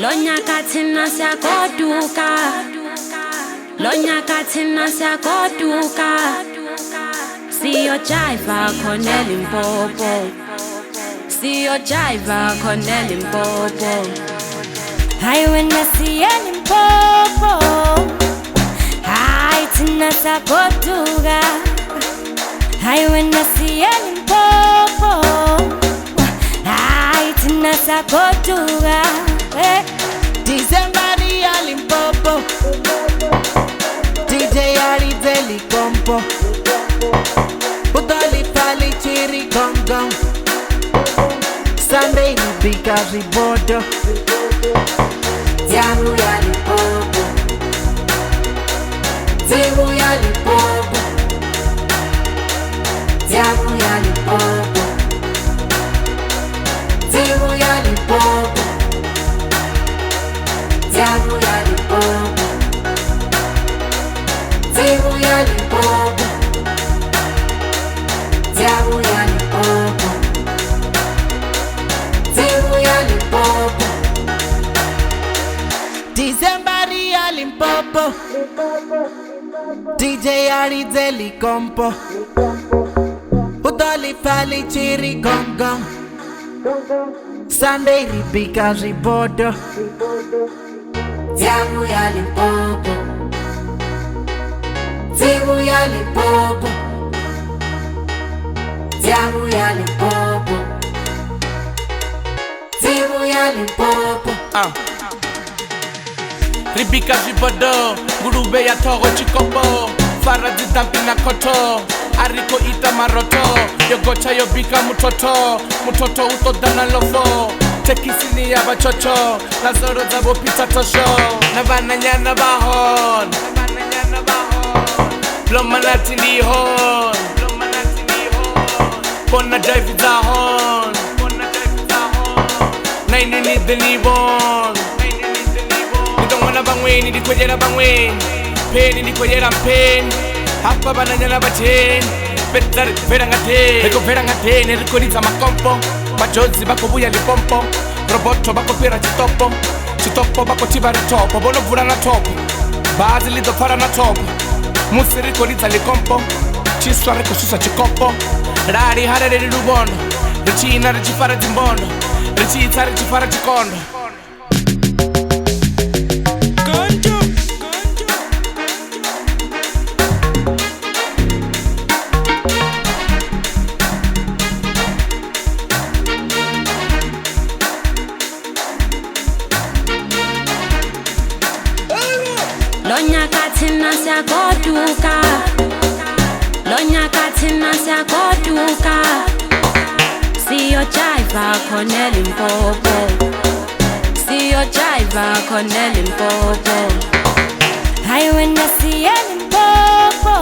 Lonyaka thina siyagoduka. Lonyaka thina siyagoduka. Siyojiva khona eLimpopo. Siyojiva khona eLimpopo. Hayi wena siya Limpopo. Hayi thina siyagoduka. Hayi wena siya Limpopo. Hayi thina siyagoduka. Hey. December ya Limpopo, DJ Aridze Likompo, Utali pali chiri gong gong, Sunday nibika ribodo, Jamu ya Limpopo, Zimu ya Limpopo, Jamu ya Limpopo, Zimu ya Limpopo. Jamu ya Limpopo, Zimu ya Limpopo, Jamu ya Limpopo, Zimu ya Limpopo. December ya Limpopo, DJ Aridze Likompo, Utali pali chiri gong gong, Sunday ribika ribodo. Jamu ya Limpopo, Zimu ya Limpopo, Jamu ya Limpopo, Zimu ya Limpopo. Ribika ribodo, nguluvhe ya ṱhoho tshikopo, fara dziḓampi na khotho, a ri khou ita marotho, yo gotsha yo bika muthotho, muthotho u ṱoḓa na ḽofo. Thekhisini ya vha tshotsho, na zolo dza vho Peter Tosho, na vhananyana vha hone, Blomanati ndi hone, vhona dive dza hone, na inwi ni ḓe ni vhone. Ndi ḓo ṅwana vhaṅweni, ndi khou yela vhaṅweni, pheni ndi khou yela mpheni, hafha vhananyana vha tsheni, fhedza ri bvela nga theni, ri khou bvela nga theni, ri khou lidza makompo. Vhajozi vha khou vhuya Limpopo, robotho vha khou fhira tshitopo, tshitopo vha khou thivha ri thopo, vho no bvula na thopo, bazi ḽi ḓo pfala na thopo, musi ri khou lidza Likompo, tshiswa ri khou susa tshikopo, lali haleleli luvhondo, ri tshi ina ri tshi fara dzimbondo, ri tshi tsa ri tshi fara tshikondo. Lonyaka thina siyagoduka. Lonyaka thina siyagoduka. Siyojiva khona eLimpopo. Siyojiva khona eLimpopo. Hayi wena siya Limpopo.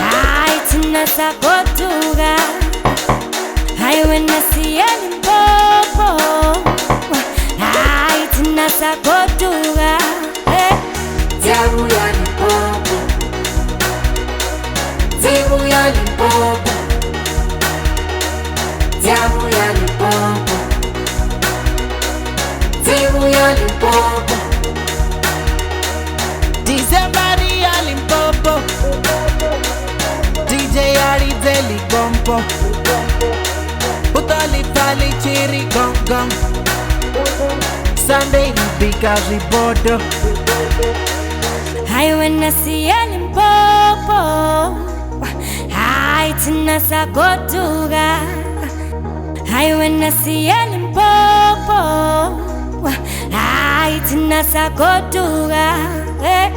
Hayi thina siyagoduka. Hayi wena siya Limpopo. Hayi thina siyagoduka. Jamu ya Limpopo, Zimu ya Limpopo, Jamu ya Limpopo, Zimu ya Limpopo. December ya Limpopo, DJ Aridze Likompo, Utali pali chiri gong gong, Sunday ribika ribodo. Hayi wena siya Limpopo. Hayi thina siyagoduka. Hayi wena siya Limpopo. Hayi thina siyagoduka. Hey.